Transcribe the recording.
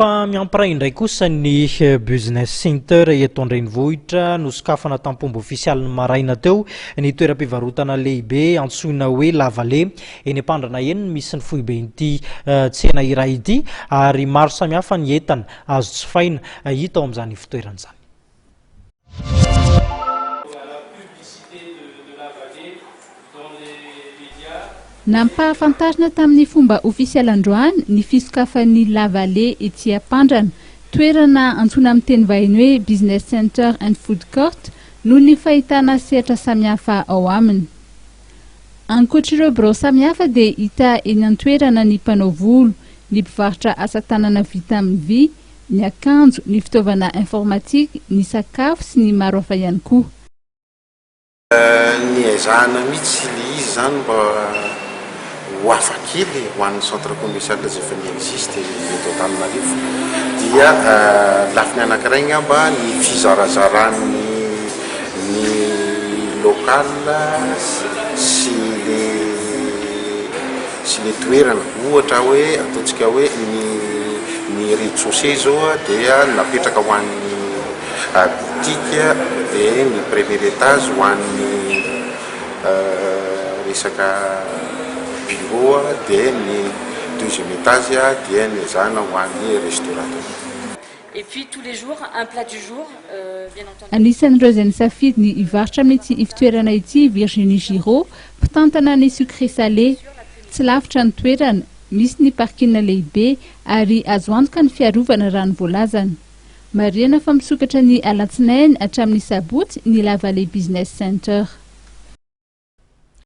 Fa miampiray indray kosa ny Business Center eto an-drenivohitra. Nosokafana tampomba ofisialy ny maraina teo ny toeram-pivarotana lehibe antsoina hoe La Vallée. Eny Ampandrana eny no misy ny foiben'ity tsena iray ity ary maro samihafa ny entana azo jifaina hita ao amin'izany fitoerana izany. Nampahafantarina tamin'ny fomba ofisialy androany ny fisokafan'ny La Vallée etsy Ampandrana, toerana antsoina amin'ny teny vahiny hoe Business Center and Food Court noho ny fahitana sehatra samihafa ao aminy. Ankoatr'ireo birao samihafa dia hita eny an-toerana ny mpanao volo, ny mpivarotra asa tanana vita amin'ny vy, ny akanjo, ny fitaovana informatique, ny sakafo sy ny maro hafa ihany koa. Niezahana mihitsy le izy zany mba ho hafa kely ho an'ny centre commercial izay efa mi-existe eto Antananarivo dia lafiny anankiray angamba ny fizarazaran'ny ny local sy le sy le toerana ohatra hoe ataontsika hoe ny ny rez-de-chaussée zao dia napetraka ho an'ny boutique dia ny premier étage ho an'ny resaka bureau dia ny deuxième étage dia ny ezahana ho an'ny restaurateur. Et puis tous les jours un plat du jour bien entendu. Anisan'ireo izay nisafidy ny hivarotra amin'ity ivotoerana ity Virginie Giraud, mpitantana ny Sucré Salé. Tsy lavitra ny toerana, misy ny parking lehibe ary azo antoka ny fiarovana raha ny voalazany. Marihana fa misokatra ny alatsinainy hatramin'ny sabotsy ny La Vallée Business Center.